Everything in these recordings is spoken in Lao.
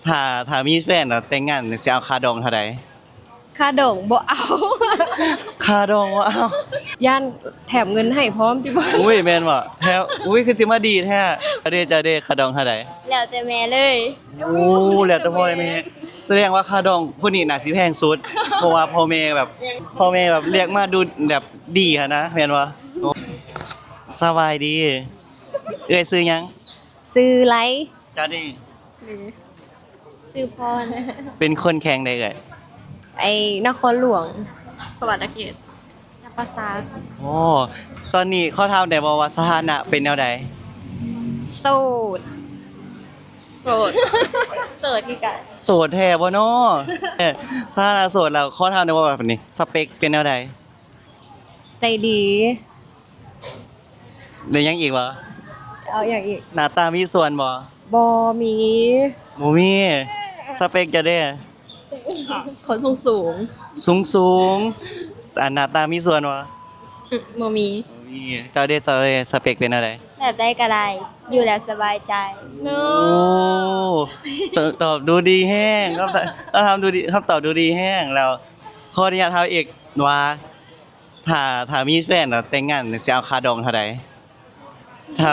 ຖ້າ ຖ້າມີແຟນແລ້ວແຕ່ງງານ ຊິເອົາຄ່າດອງເທົ່າໃດ? ຄ່າດອງບໍ່ເອົາ. ຄ່າດອງບໍ່ເອົາ. ຢ້ານແຖມເງິນໃຫ້ພ້ອມຕິບໍ່? ອຸ້ຍ ແມ່ນບໍ່? ແທ້ ອຸ້ຍ ຄືຊິມາດີແທ້. ເຈົ້າເດ ເຈົ້າເດ ຄ່າດອງເທົ່າໃດ? ແລ້ວແຕ່ແມ່ເລີຍ. ໂອ້ ແລ້ວແຕ່ພໍ່ແມ່. ສະແດງວ່າຄ່າດອງຜູ້ນີ້ໜ້າຊິແພງສຸດ ເພາະວ່າພໍ່ແມ່ແບບ ພໍ່ແມ່ແບບລຽກມາດູແບບດີຫັ້ນນະ ແມ່ນບໍ່? ໂອ້ ສະບາຍດີ. ເອື້ອຍຊື່ຫຍັງ? ຊື່ໄລ. ເຈົ້າເດ? ຊື່ພອນ. ເປັນຄົນແຂວງໃດເອື້ອຍ? ໄອ້ນະຄອນຫຼວງ. ສະຫວັນນະເຂດ. ຈຳປາສັກ. ໂອ້ ຕອນນີ້ຂໍຖາມໄດ້ບໍ່ວ່າສະຖານະເປັນແນວໃດ? ໂສດ. ໂສດ. ໂສດຄືກັນ. ໂສດແທ້ບໍ່ນໍ? ເອີ ສະຖານະໂສດແລ້ວ ຂໍຖາມໄດ້ບໍ່ວ່າແບບນີ້ ສະເປັກເປັນແນວໃດ? ໃຈດີ. ແລ້ວຫຍັງອີກບໍ່? ເອົາຫຍັງອີກ? ໜ້າຕາມີສ່ວນບໍ່? ບໍ່ມີ. ບໍ່ມີ. ສະເປັກເຈົ້າເດ? ຄົນສູງໆ. ສູງໆ. ອັນໜ້າຕາມີສ່ວນບໍ່? ອື ບໍ່ມີ. ບໍ່ມີ. ເຈົ້າເດ ສະເປັກເປັນແນວໃດ? ແບບໃດກໍໄດ້ ຢູ່ແລ້ວສະບາຍໃຈ. ໂອ້ ຕອບ ຕອບດູດີແຮງ. ຄຳຖາມ ຄຳຖາມດູດີ ຄຳຕອບດູດີແຮງ. ແລ້ວຂໍອະນຸຍາດຖາມອີກວ່າ ຖ້າ ຖ້າມີແຟນແລ້ວແຕ່ງງານ ຊິເອົາຄ່າດອງເທົ່າໃດ? ຄ່າ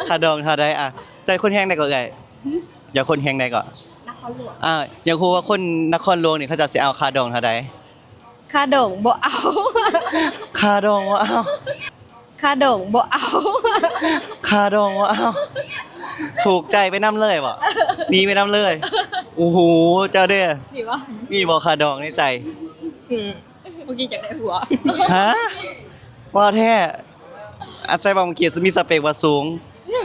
ຄ່າດອງເທົ່າໃດ? ອ່າ ເຈົ້າຄົນແຂວງໃດເກາະເອື້ອຍ? ຫຶ? ເຈົ້າຄົນແຂວງໃດເກາະ? ນະຄອນຫຼວງ. ອ່າ ຢາກຮູ້ວ່າຄົນນະຄອນຫຼວງນີ້ ເຂົາເຈົ້າຊິເອົາຄ່າດອງເທົ່າໃດ? ຄ່າດອງບໍ່ເອົາ. ຄ່າດອງບໍ່ເອົາ. ຄ່າດອງບໍ່ເອົາ. ຄ່າດອງບໍ່ເອົາ. ຖືກໃຈໄປນຳເລີຍບໍ່? ໜີໄປນຳເລີຍ. ໂອ້ໂຫ ເຈົ້າເດ? ມີບໍ່? ມີບໍ່ຄ່າດອງໃນໃຈ? ອືມ ເມື່ອກີ້ຢາກໄດ້ຜົວ. ຮະ? ເວົ້າແທ້? ອາໄສວ່າເມື່ອກີ້ມີສະເປັກວ່າສູງ.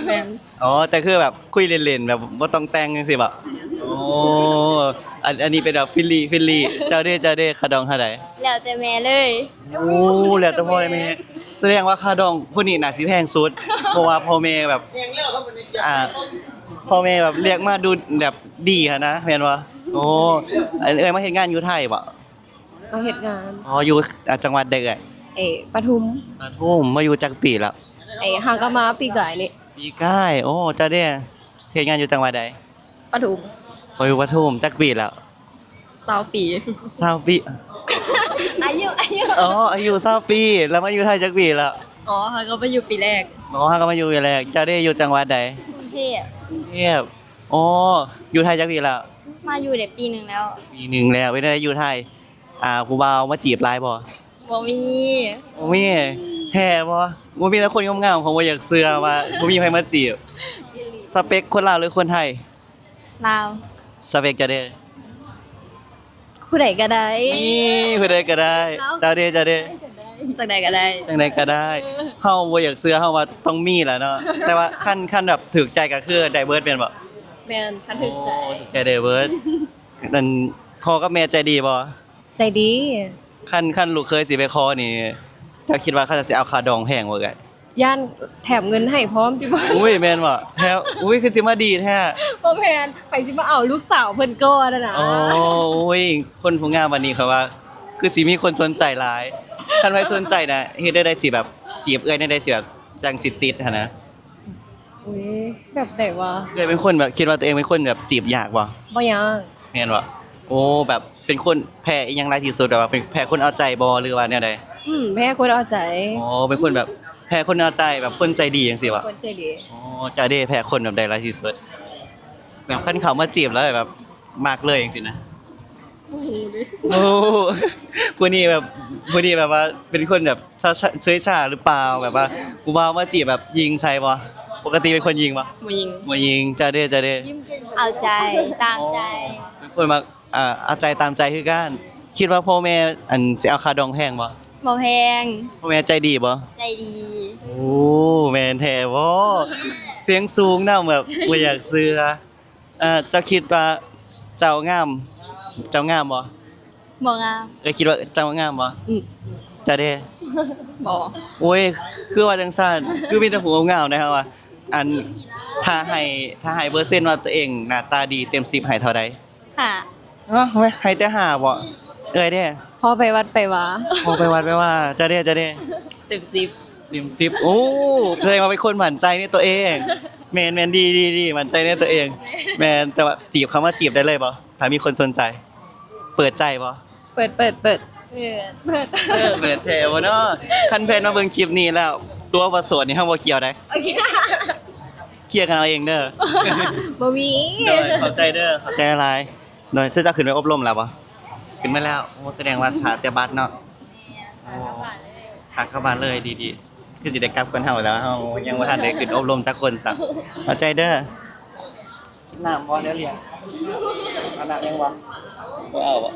ແມ່ນ. ອໍ ແຕ່ຄືແບບຄຸຍເລ່ນໆ ແບບບໍ່ຕ້ອງແຕ່ງຈັ່ງຊີ້ບໍ? ໂອ້ ອັນ ອັນນີ້ເປັນແບບຟຣີນລີ ຟຣີນລີ. ເຈົ້າເດ ເຈົ້າເດ ຄ່າດອງເທົ່າໃດ? ແລ້ວແຕ່ແມ່ເລີຍ. ໂອ້ ແລ້ວແຕ່ພໍ່ແມ່. ສະແດງວ່າຄ່າດອງຜູ້ນີ້ໜ້າຊິແພງສຸດ ເພາະວ່າພໍ່ແມ່ແບບ ອ່າ ພໍ່ແມ່ແບບລຽກມາດູແບບດີຫັ້ນນະ ແມ່ນບໍ່? ໂອ້ ອັນເອື້ອຍມາເຮັດງານຢູ່ໄທບໍ? ມາເຮັດງານ. ອໍ ຢູ່ ອ່າ ຈັງຫວັດໃດເອື້ອຍ? ເອ ປະທຸມ. ປະທຸມ. ມາຢູ່ຈັກປີແລ້ວ? ເອ ຫາກໍມາປີກາຍນີ້. ປີກາຍ. ໂອ້ ເຈົ້າເດ ເຮັດງານຢູ່ຈັງຫວັດໃດ? ປະທຸມ. ໂອ້ ຢູ່ປະທຸມ. ຈັກປີແລ້ວ? ຊາວປີ. ຊາວປີ. ອາຍຸ ອາຍຸ. ອໍ ອາຍຸຊາວປີ. ແລ້ວມາຢູ່ໄທຈັກປີແລ້ວ? ອໍ ຫາກໍມາຢູ່ປີແລກ. ອໍ ຫາກໍມາຢູ່ປີແລກ. ເຈົ້າເດ ຢູ່ຈັງຫວັດໃດ? ກຸງເທບ. ກຸງເທບ. ອໍ ຢູ່ໄທຈັກປີແລ້ວ? ມາຢູ່ໄດ້ປີໜຶ່ງແລ້ວ. ປີໜຶ່ງແລ້ວ. ເປັນຈັ່ງໃດຢູ່ໄທ? ອ່າ ຜູ້ບ່າວມາຈີບຫຼາຍບໍ່? ບໍ່ມີ. ບໍ່ມີ. ແທ້ບໍ່? ບໍ່ມີແຕ່ຄົນງາມໆ ຂ້ອຍບໍ່ຢາກເຊື່ອວ່າບໍ່ມີໃຜມາຈີບ. ສະເປັກຄົນລາວ ຫຼື ຄົນໄທ? ລາວ. ສະເປັກເຈົ້າເດ? ຜູ້ໃດກໍໄດ້. ນີ້ ຜູ້ໃດກໍໄດ້. ເຈົ້າເດ ເຈົ້າເດ? ຈັ່ງໃດກໍໄດ້. ຈັ່ງໃດກໍໄດ້. ເຮົາບໍ່ຢາກເຊື່ອ ເຮົາວ່າຕ້ອງມີແຫຼະເນາະ. ແຕ່ວ່າຄັນ ຄັນແບບຖືກໃຈກໍຄືໄດ້ເບີດແມ່ນບໍ່? ແມ່ນ ຄັນຖືກໃຈ. ໂອ້ ຖືກໃຈໄດ້ເບີດ. ອັນ ພໍ່ກັບແມ່ໃຈດີບໍ່? ໃຈດີ. ຄັນ ຄັນລູກເຂີຍຊິໄປຂໍນີ້ ເຈົ້າຄິດວ່າເຂົາເຈົ້າຊິເອົາຄ່າດອງແພງບໍ່ເອື້ອຍ? ຢ້ານແຖມເງິນໃຫ້ພ້ອມຕິບໍ່? ອຸ້ຍ ແມ່ນບໍ່? ແທ້ ອຸ້ຍ ຄືຊິມາດີແທ້. ບໍ່ແມ່ນ ໃຜຊິມາເອົາລູກສາວເພິ່ນກ່ອນຫັ້ນນະ. ໂອ້ຍ ຄົນຜູ້ງາມປານນີ້ ຂ້ອຍວ່າຄືຊິມີຄົນສົນໃຈຫຼາຍ. ຄັນໃຜສົນໃຈນະ ເຮັດແນວໃດຊິແບບຈີບເອື້ອຍແນວໃດຊິແບບຈັ່ງຊິຕິດຫັ້ນນະ? ອຸ້ຍ ແບບໃດວະ? ເອື້ອຍເປັນຄົນແບບ ຄິດວ່າຕົວເອງເປັນຄົນແບບຈີບຍາກບໍ່? ບໍ່ຍາກ. ແມ່ນບໍ່? ໂອ້ ແບບເປັນຄົນແພ້ອີ່ຫຍັງຫຼາຍທີ່ສຸດ? ແບບວ່າເປັນແພ້ຄົນເອົາໃຈບໍ່ ຫຼືວ່າແນວໃດ? ອືມ ແພ້ຄົນເອົາໃຈ. ອໍ ເປັນຄົນແບບແພ້ຄົນເອົາໃຈ ແບບຄົນໃຈດີຈັ່ງຊີ້ບໍ່? ຄົນໃຈດີ. ອໍ ເຈົ້າເດ ແພ້ຄົນແບບໃດຫຼາຍທີ່ສຸດ? ແບບຄັນເຂົາມາຈີບແລ້ວແບບມັກເລີຍຈັ່ງຊີ້ນະ? ບໍ່ຮູ້ເດ. ໂອ້ ຜູ້ນີ້ແບບ ຜູ້ນີ້ແບບວ່າເປັນຄົນແບບ ເຊີຍຊາ ເຊີຍຊາຫຼືເປົ່າ? ແບບວ່າຜູ້ບ່າວມາຈີບແບບຍິງໃສ່ບໍ່? ປົກກະຕິເປັນຄົນຍິງບໍ່? ບໍ່ຍິງ. ບໍ່ຍິງ. ເຈົ້າເດ ເຈົ້າເດ? ເອົາໃຈ ຕາມໃຈ. ອໍ ເປັນຄົນມັກ ອ່າ ເອົາໃຈຕາມໃຈຄືກັນ. ຄິດວ່າພໍ່ແມ່ ອັນ ຊິເອົາຄ່າດອງແພງບໍ່? ບໍ່ແພງ. ພໍ່ແມ່ໃຈດີບໍ່? ໃຈດີ. ໂອ້ ແມ່ນແທ້ບໍ່? ສຽງສູງນຳ ແບບບໍ່ຢາກເຊື່ອ. ເອີ ເຈົ້າຄິດວ່າເຈົ້າງາມ ເຈົ້າງາມບໍ່? ບໍ່ງາມ. ເອື້ອຍຄິດວ່າເຈົ້າງາມບໍ່? ອືມ. ເຈົ້າເດ? ບໍ່. ໂອ້ຍ ຄືວ່າຈັ່ງຊັ້ນ? ຄືມີແຕ່ຜູ້ງາມໆ ເດ້ເຮົາວ່າ. ອັນ ຖ້າໃຫ້ ຖ້າໃຫ້ເປີເຊັນວ່າຕົວເອງໜ້າຕາດີ ເຕັມສິບໃຫ້ເທົ່າໃດ? ຫ້າ. ຮະ? ໃຫ້ແຕ່ຫ້າບໍ່? ເອື້ອຍເດ? ພໍໄປວັດໄປວາ. ພໍໄປວັດໄປວາ. ເຈົ້າເດ? ເຈົ້າເດ? ເຕັມສິບ. ເຕັມສິບ. ໂອ້ ສະແດງວ່າເປັນຄົນໝັ້ນໃຈໃນຕົວເອງ. ແມ່ນໆ ດີໆໆ ໝັ້ນໃຈໃນຕົວເອງ. ແມ່ນ ແຕ່ວ່າຈີບ ຄຳວ່າຈີບໄດ້ເລີຍບໍ່ ຖ້າມີຄົນສົນໃຈ? ເປີດໃຈບໍ່? ເປີດ ເປີດ ເປີດ ເປີດ ເປີດແທ້ບໍ່ເນາະ? ຄັນແພນມາເບິ່ງຄລິບນີ້ແລ້ວ ຕົວບໍ່ໂສດນີ້ ເຮົາບໍ່ກ່ຽວໃດ. ໂອເຄ ເຄຍກັນເອົາເອງເດີ. ບໍ່ມີ. ໂດຍ ຂອບໃຈເດີ ຂອບໃຈຫຼາຍ. ໂດຍ ເຈົ້າຂຶ້ນໄປອົບຮົມແລ້ວບໍ່? ຂຶ້ນມາແລ້ວ. ໂອ້ ສະແດງວ່າຖ້າແຕ່ບັດເນາະ. ໂອ້ ພາກັບບ້ານເລີຍ ດີໆ ຄືຊິໄດ້ກັບກ່ອນເຮົາແລ້ວ ເຮົາຍັງບໍ່ທັນໄດ້ຂຶ້ນອົບຮົມຈັກຄົນຊ້ຳ. ເຂົ້າໃຈເດີ. ກິນນ້ຳບໍ່? ແນວລ້ຽງ ເອົານ້ຳຍັງບໍ່? ບໍ່ເອົາບໍ່?